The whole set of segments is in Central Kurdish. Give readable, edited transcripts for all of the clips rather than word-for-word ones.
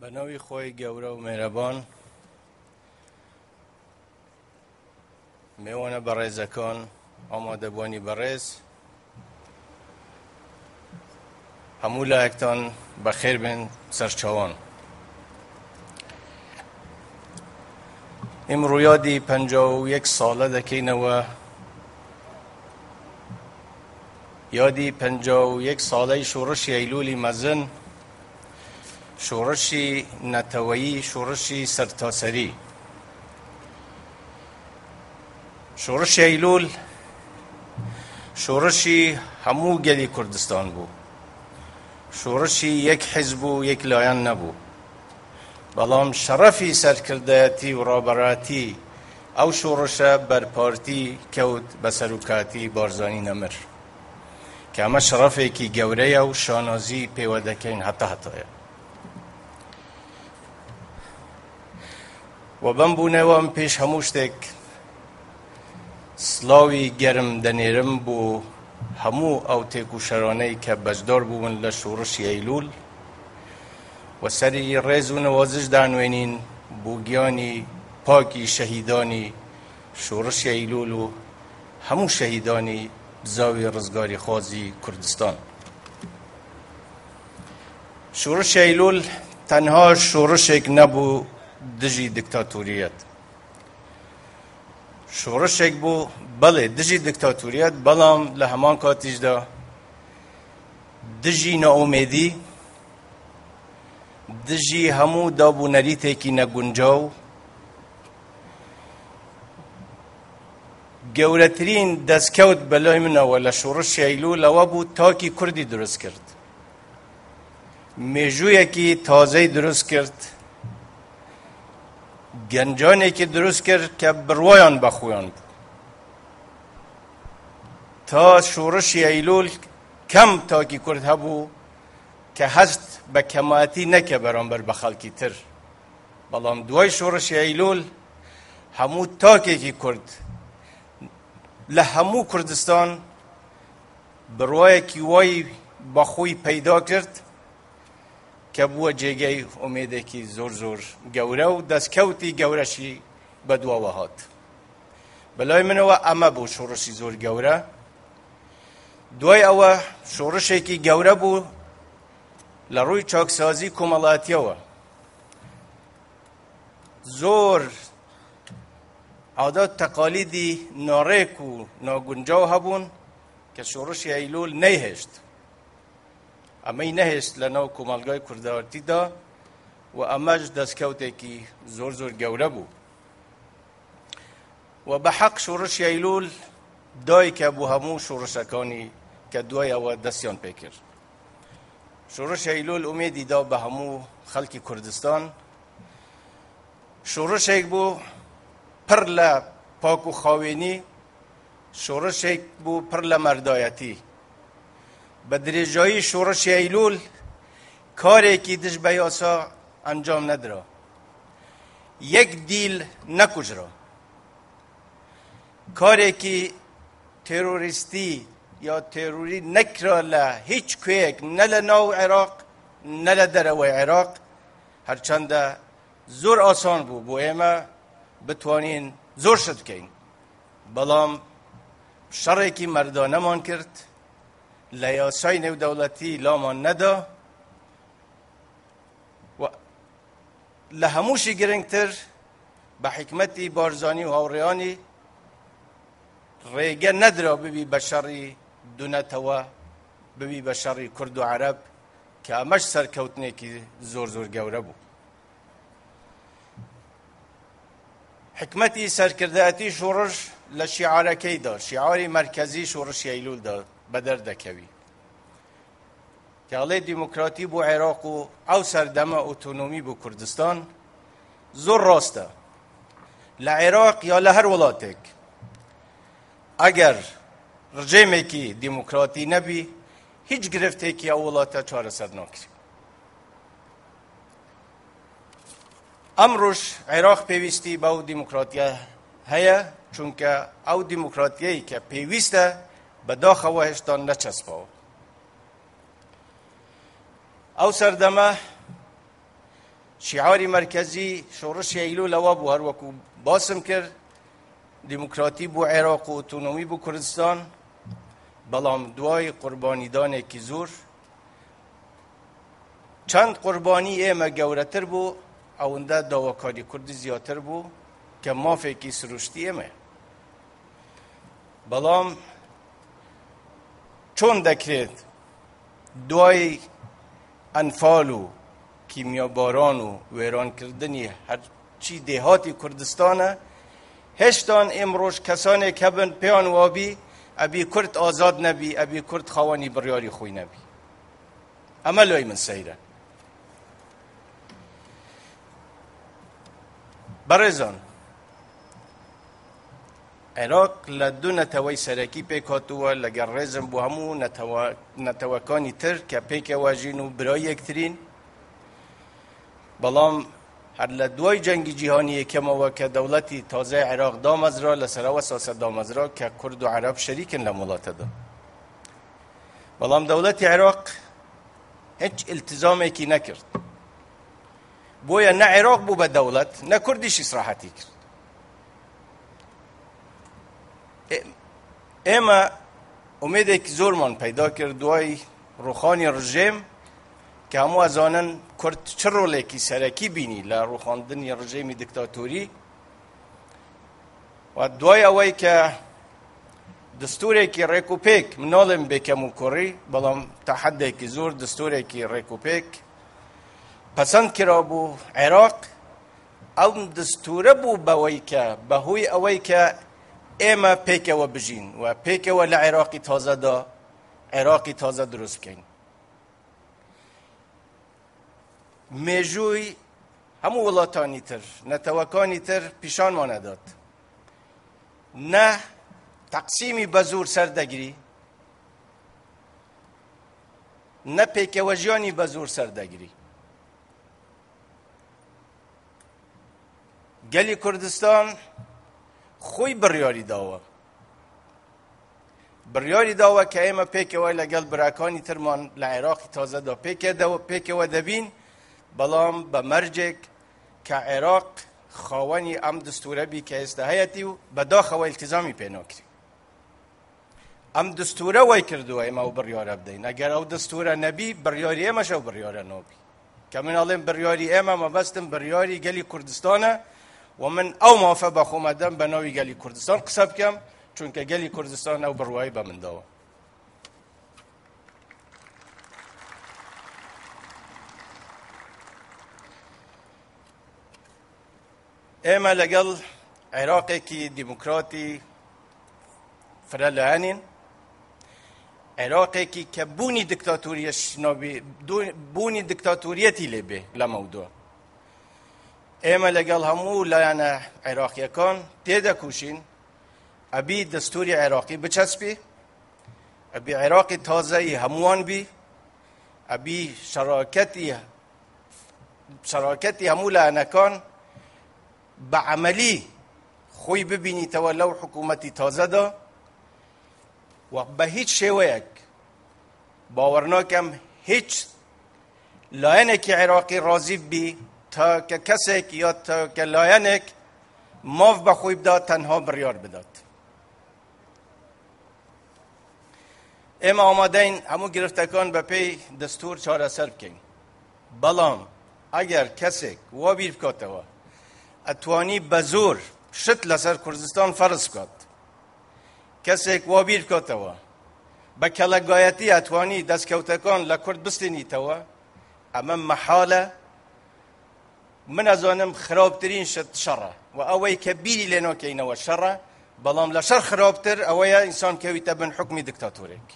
بە ناوی خۆی گەورە و مێرەبان، مێوانە بەڕێزەکان، ئامادەبووانی بەڕێز، هەموو لایەکتان بەخێر بێن سەرچاوان. ئیمڕۆ یادی 51 ساڵە دەکەینەوە، یادی 51 ساڵەی شۆڕشی ئەیلولی مەزن، شۆڕشی نەتەوەیی، شۆڕشی سەرتاسەری. شۆڕشی ئەیلول شۆڕشی هەموو گەلی کوردستان بوو، شۆڕشی یەک حیزب و یەک لایەن نەبوو، بەڵام شەڕەفی سەرکردایەتی و ڕابەرایەتی ئەو شۆڕشە بەر پارتی کەوت بە سەرۆکایەتی بارزانی نەمر، کە ئەمە شەڕەفێکی گەورەیە و شانازی پێوە دەکەین هەتا هەتایە. و بەم بوونەوە پێش هەموو شتێک سڵاوی گەرم دەنێرم بۆ هەموو ئەو تێکوشەرانەی کە بەشدار بوون لە شۆڕشی ئەیلول و سەری ڕێز و نەوازش دانوێنین بۆ گیانی پاکی شەهیدانی شۆڕشی ئەیلول و هەموو شەهیدانی بزاوی ڕزگاریخوازی کوردستان. شۆڕشی ئەیلول تەنها شۆڕشێک نەبوو دژی دیکتاتۆریەت، شۆڕشێک بوو بەڵێ دژی دیکتاتۆریەت، بەڵام لە هەمان کاتیشدا دژی نائومێدی، دژی هەموو داب و نەریتێکی نەگونجاو. گەورەترین دەستکەوت بەلای منەوە لە شۆڕشی ئەیلول ئەوە بوو تاکی کوردی دروست کرد، مێژوویەکی تازەی دروست کرد، گەنجانێکی دروست کرد کە بڕوایان بە خۆیان بوو. تا شۆڕشی ئەیلول کەم تاکی کورد هەبوو کە هەست بە کەماتی نەکە بەرامبەر بە خەڵکی تر، بەڵام دوای شۆڕشی ئەیلول هەموو تاکێکی کورد لە هەموو کوردستان بڕوایەکی وای بە خۆی پەیدا کرد کە بووە جێگەی ئومێدێکی زۆر زۆر گەورە و دەستکەوتی گەورەشی بەدواوە هات. بەلای منەوە ئەمە بوو شۆڕشی زۆر گەورە. دوای ئەوە شۆڕشێکی گەورە بوو لە ڕووی چاکسازی کۆمەڵاتیەوە. زۆر عادات تەقالیدی ناڕێک و ناگونجاو هەبوون کە شۆڕشی ئەیلول نەیهێشت، ئەمەی نەهێشت لە ناو کۆمەڵگای کوردایەتیدا و ئەمەش دەستکەوتێکی زۆر زۆر گەورە بوو. و بە حەق شۆڕشی ئەیلول دایکە بۆ هەموو شۆڕشەکانی کە دوای ئەوە دەستیان پێکرد. شۆڕشی ئەیلول ئومێدی دا بە هەموو خەڵکی کوردستان. شۆڕشێک بوو پڕ لە پاک و خاوێنی، شۆڕشێک بوو پڕ لە مەردایەتی. بە درێژایی شۆڕشی ئەیلول کارێکی دژ بە یاسا ئەنجام نەدرا، یەک دیل نەکوژرا، کارێکی تێرۆریستی یا تێرۆری نەکرا لە هیچ کوێیەک، نە لە ناو عێراق نە لە دەرەوەی عێراق. هەرچەندە زۆر ئاسان بوو بۆ ئێمە بتوانین زۆر شت بکەین، بەڵام شەڕێکی مەردانەمان کرد، لە یاسای نێودەوڵەتی لامان نەدا و لە هەمووشی گرنگتر بە حکمەتی بارزانی و هاوڕێیانی ڕێگە نەدرا ببی بە شەڕی دوونەتەوە، ببی بە شەڕی کورد و عەرەب، کە ئەمەش سەرکەوتنێکی زۆر زۆر گەورە بوو. حکمەتی سەرکردایەتی شۆڕش لە شیعارەکەیدا، شیعاری مەرکەزی شۆڕشی ئەیلولدا بەدەر دەکەوی کە ئەڵێ دیموکراتی بۆ عێراق و ئەو سەردەمە ئۆتۆنۆمی بۆ کوردستان. زۆر ڕاستە، لە عێراق یا لە هەر وڵاتێک ئەگەر ڕژێمێکی دیموکراتی نەبی هیچ گرفتێکی ئەو وڵاتە چارەسەر ناکرێت. ئەمڕۆش عێراق پێویستی بەو دیموکراتیە هەیە، چونکە ئەو دیموکراتیەی کە پێویستە بەداخەوە هێشتا نەچەسپاوە. ئەو سەردەمە شیعاری مەرکەزی شۆڕشی ئەیلول ئەوە بوو، هەروەکو باسم کرد، دیموکراتی بۆ عێراق و ئۆتۆنۆمی بۆ کوردستان. بەڵام دوای قوربانیدانێکی زۆر، چەند قوربانی ئێمە گەورەتر بوو، ئەوەندە داواکاری کوردی زیاتر بوو کە مافێکی سروشتی ئێمەیە. بەڵام چۆن دەکرێت دوای ئەنفال و کیمیاباران و وێرانکردنی هەرچی دێهاتی کوردستانە، هێشتان ئێمڕۆژ کەسانێک هەبن پێیان وابی ئەبی کورد ئازاد نەبی، ئەبی کورد خاوەنی بڕیاری خۆی نەبی؟ ئەمە لای من سەیرە. بەڕێزان، عێراق لە دوو نەتەوەی سەرەکی پێکهاتووە، لەگەڵ ڕێزم بۆ هەموو نەتەوەکانی تر کە پێکەوە ژین و برای یەکترین، بەڵام هەر لە دوای جەنگی جیهانی یەکەمەوە کە دەوڵەتی تازەی عێراق دامەزرا، لەسەر ئەو ئەساسە دامەزرا کە کورد و عەرەب شەریکن لەم وڵاتەدا. بەڵام دەوڵەتی عێراق هیچ التزامێکی نەکرد، بۆیە نە عێراق بوو بە دەوڵەت، نە کوردیش ئیسراحەتی کرد. ئێمە ئومێدێکی زۆرمان پەیدا کرد دوای ڕوخانی ڕژێم، کە هەموو ئەزانن کورد چ ڕۆڵێکی سەرەکی بینی لە ڕوخاندنی ڕژێمی دکتاتۆری، و دوای ئەوەی کە دستورێکی ڕێک و پێک، مناڵم بێکەم و کوڕی، بەڵام تا حدێکی زۆر دستورێکی ڕێک و پێک پەسەند کرا بوو عێراق، ئەم دستورە بوو بەوەی کە بەهۆی ئەوەی کە ئێمە پێکەوە بژین و پێکەوە لە عێراقی تازەدا عێراقی تازە دروست بکەین. مێژووی هەموو وڵاتانی تر، نەتەوەکانی تر پیشانمان ئەدات نە تەقسیمی بە زۆر سەردەگری، نە پێکەوە ژیانی بە زۆر سەردەگری. گەلی کوردستان خۆی بڕیاری داوە، بڕیاری داوە کە ئێمە پێکەوە لەگەڵ براکانی ترمان لە عێراقی تازەدا پێکەوە دەبین، بەڵام بە مەرجێک کە عێراق خاوەنی ئەم دستورە بی کە ئێستا هەیەتی و بەداخەوە التزامی پێ ناکرێ. ئەم دستورە وای کردووە ئێمە ئەو بڕیارە بدەین. ئەگەر ئەو دستورە نەبی، بڕیاری ئێمەش ئەو بڕیارە نابی. کە من ئەڵێم بڕیاری ئێمە، مەبەستم بڕیاری گەلی کوردستانە و من ئەو مافە بە خۆمە دەم بە ناوی گەلی کوردستان قسە بکەم، چونکە گەلی کوردستان ئەو بڕوایی بە من داوە. ئێمە لەگەڵ عێراقێکی دیموکراتی فرە لایەنین، عێراقێکی کە بوونی دکتاتۆریەش نابی، بوونی دکتاتۆریەتی لێبێ لە مەودووە. ئێمە لەگەڵ هەموو لایەنە عێراقیەکان تێدەکوشین ئەبی دەستوری عێراقی بچەسپی، ئەبی عێراقی تازەی هەمووان بی، ئەبی شەراکەتی هەموو لایەنەکان بە عەمەلی خۆی ببینیتەوە لەو حکوومەتی تازەدا، و بە هیچ شێوەیەک باوەڕ ناکەم هیچ لایەنێکی عێراقی ڕازی بی تا کە کەسێک یا تا کە لایەنێک ماف بە خۆی بدات تەنها بڕیار بدات. ئێمە ئامادەین هەموو گرفتەکان بە پێی دەستور چارەسەر بکەین، بەڵام ئەگەر کەسێک وا بیر بکاتەوە ئەتوانی بە زۆر شت لەسەر کوردستان فەرز بکات، کەسێک وا بیر بکاتەوە بە کەلەگایەتی ئەتوانی دەستکەوتەکان لە کورد بستێنیتەوە، ئەمە مەحالە. من ئەزانم خراپترین شت شەڕە و ئەوەی کە بیری لێ ناکەینەوە شەڕە، بەڵام لە شەڕ خراپتر ئەوەیە ئینسان کەویتە بن حکمی دکتاتۆرێک.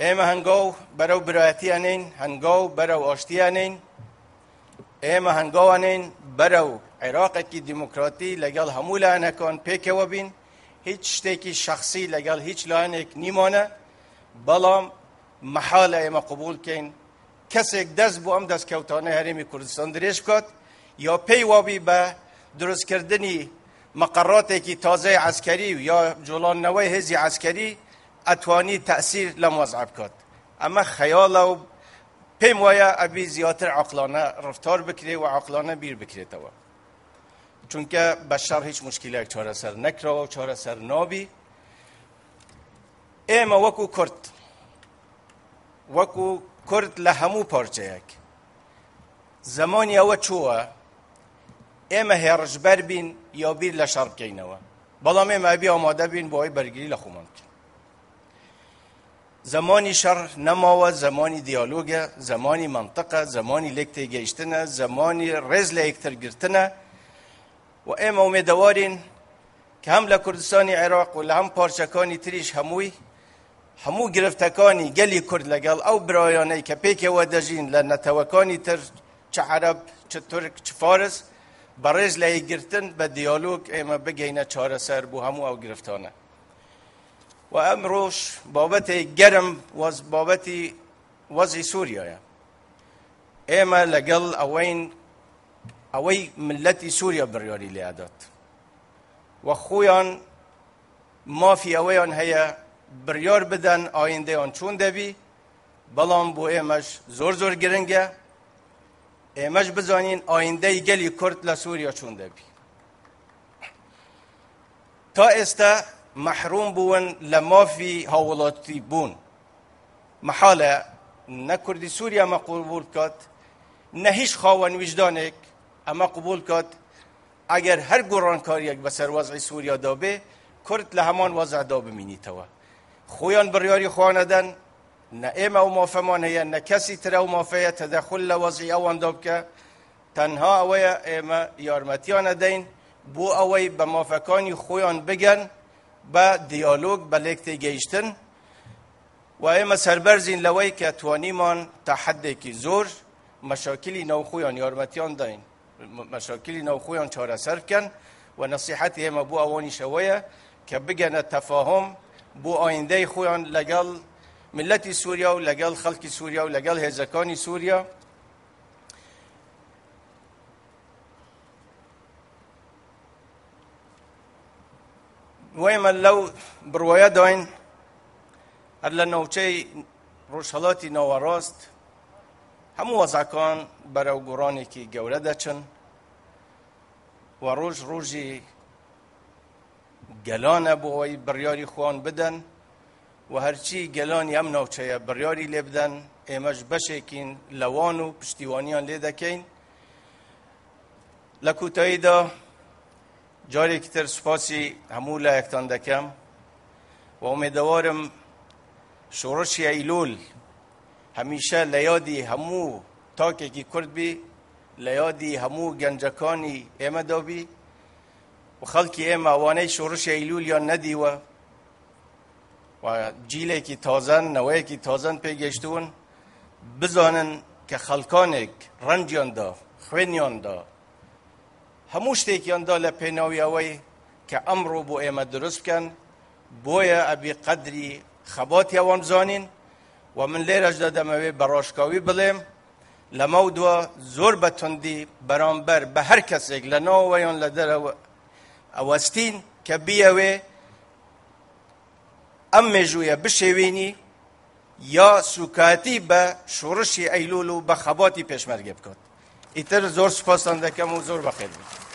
ئێمە هەنگاو بەرەو برایەتی ئەنین، هەنگاو بەرەو ئاشتی ئەنین، ئێمە هەنگاو ئەنین بەرەو عێراقێکی دیموکراتی لەگەڵ هەموو لایەنەکان پێکەوە بین. هیچ شتێکی شخصی لەگەڵ هیچ لایەنێک نیمانە، بەڵام مەحالە ئێمە قبول بکەین کەسێک دەست بۆ ئەم دەستکەوتانەی هەرێمی کوردستان درێژ بکات یا پێی وابی بە دروستکردنی مەقەڕاتێکی تازەی عەسکەری و یا جوڵاندنەوەی هێزی عەسکەری ئەتوانی تەئسیر لەم وەزعە بکات. ئەمە خەیاڵە و پێم وایە ئەبی زیاتر عقلانە ڕفتار بکرێ و عقلانە بیر بکرێتەوە، چونکە بە شەڕ هیچ مشکلێک چارەسەر نەکراوە و چارەسەر نابی. ئێمە وەکو کورد، وەکو کورد لە هەموو پارچەیەک زمانی ئەوە چووە ئێمە هێڕشبەر بین یا بیر لە شەڕ بکەینەوە، بەڵام ئێمە ئەبی ئامادە بین بۆ ئەوەی بەرگری لە خۆمان بکەین. زمانی شەڕ نەماوە، زمانی دیالۆگە، زمانی منطقە، زمانی لێک تێگەیشتنە، زمانی ڕێز لە یەکتر گرتنە. و ئێمە ئومێدەوارین کە هەم لە کوردستانی عێراق و لە هەم پارچەکانی تریش هەمووی هەموو گرفتەکانی گەلی کورد لەگەڵ ئەو برایانەی کە پێکەوە دەژین لە نەتەوەکانی تر، چ عەرەب چ تورک چ فارس، بەڕێز لە یەکگرتن بە دیالۆگ ئێمە بگەینە چارەسەر بۆ هەموو ئەو گرفتانە. و ئەمڕۆش بابەتی گەرم بابەتی وەزی سووریایە. ئێمە لەگەڵ ئەوەین ئەوەی ملەتی سووریا بڕیاری لێ ئەدات و خۆیان مافی ئەوەیان هەیە بڕیار بدەن ئایندەیان چۆن دەبی، بەڵام بۆ ئێمەش زۆر زۆر گرنگە ئێمەش بزانین ئایندەی گەلی کورد لە سووریا چۆن دەبی. تا ئێستا مەحروم بوون لە مافی هاوڵاتی بوون. مەحالە نە کوردی سووریا ئەمە قبوڵ بکات، نە هیچ خاوەن ویژدانێک ئەمە قبوڵ بکات. ئەگەر هەر گۆڕانکاریەک بەسەر وەزعی سووریادا بێ، کورد لە هەمان وەزعدا بمینیتەوە. خۆیان بڕیاری خۆیان ئەدەن، نە ئێمە ئەو مافەمان هەیە نە کەسی تر ئەو مافەیە تەدەخل لە وەزعی ئەواندا بکە. تەنها ئەوەیە ئێمە یارمەتیان ئەدەین بۆ ئەوەی بە مافەکانی خۆیان بگەن بە دیالۆگ، بە لێک تێگەیشتن. و ئێمە سەربەرزین لەوەی کە توانیمان تا حدێکی زۆر مەشاکلی ناوخۆیان یارمەتیان داین، مەشاکلی ناوخۆیان چارەسەر بکەن. و نەسیحەتی ئێمە بۆ ئەوانیش ئەوەیە کە بگەنە تەفاهم بۆ ئایندەی خۆیان لەگەڵ ملەتی سووریا و لەگەڵ خەڵکی سووریا و لەگەڵ هێزەکانی سووریا. وێمە لەو بڕوایە داین هەر لە ناوچەی ڕۆژهەڵاتی ناوەڕاست هەموو وەزعەکان بەرەو گۆڕانێکی گەورە دەچن و ڕۆژ ڕۆژی گەلانە بۆ ئەوەی بڕیاری خۆیان بدەن و هەرچی گەلانی ئەم ناوچەیە بڕیاری لێ بدەن ئێمەش بەشێکین لەوان و پشتیوانیان لێ دەکەین. لە کۆتاییدا جارێکی تر سوپاسی هەموو لایەکتان دەکەم و ئومێدەوارم شۆڕشی ئەیلول هەمیشە لە یادی هەموو تاکێکی کورد بی، لە یادی هەموو گەنجەکانی ئێمەدا بی و خەڵکی ئێمە ئەوانەی شۆڕشی ئەیلولیان نەدیوە و جیلێکی تازەن، نەوەیەکی تازەن پێگەیشتوون، بزانن کە خەڵکانێک ڕەنجیان دا، خوێنیان دا، هەموو شتێکیان دا لە پێناوی ئەوەی کە ئەمڕۆ بۆ ئێمە دروست بکەن. بۆیە ئەبی قەدری خەباتی ئەوان بزانین. و من لێرەشدا دەمەوێت بە ڕاشکاوی بڵێم لەمەو دوا زۆر بە توندی بەرامبەر بە هەر کەسێک لە ناوەوە یان لە دەرەوە ئەوەستین کە بیەوێ ئەم مێژوویە بشێوینی یا سوکاتی بە شۆڕشی ئەیلول و بە خەباتی پێشمەرگە بکات. ئیتر زۆر سوپاستان دەکەم و زۆر بەخێر بێن.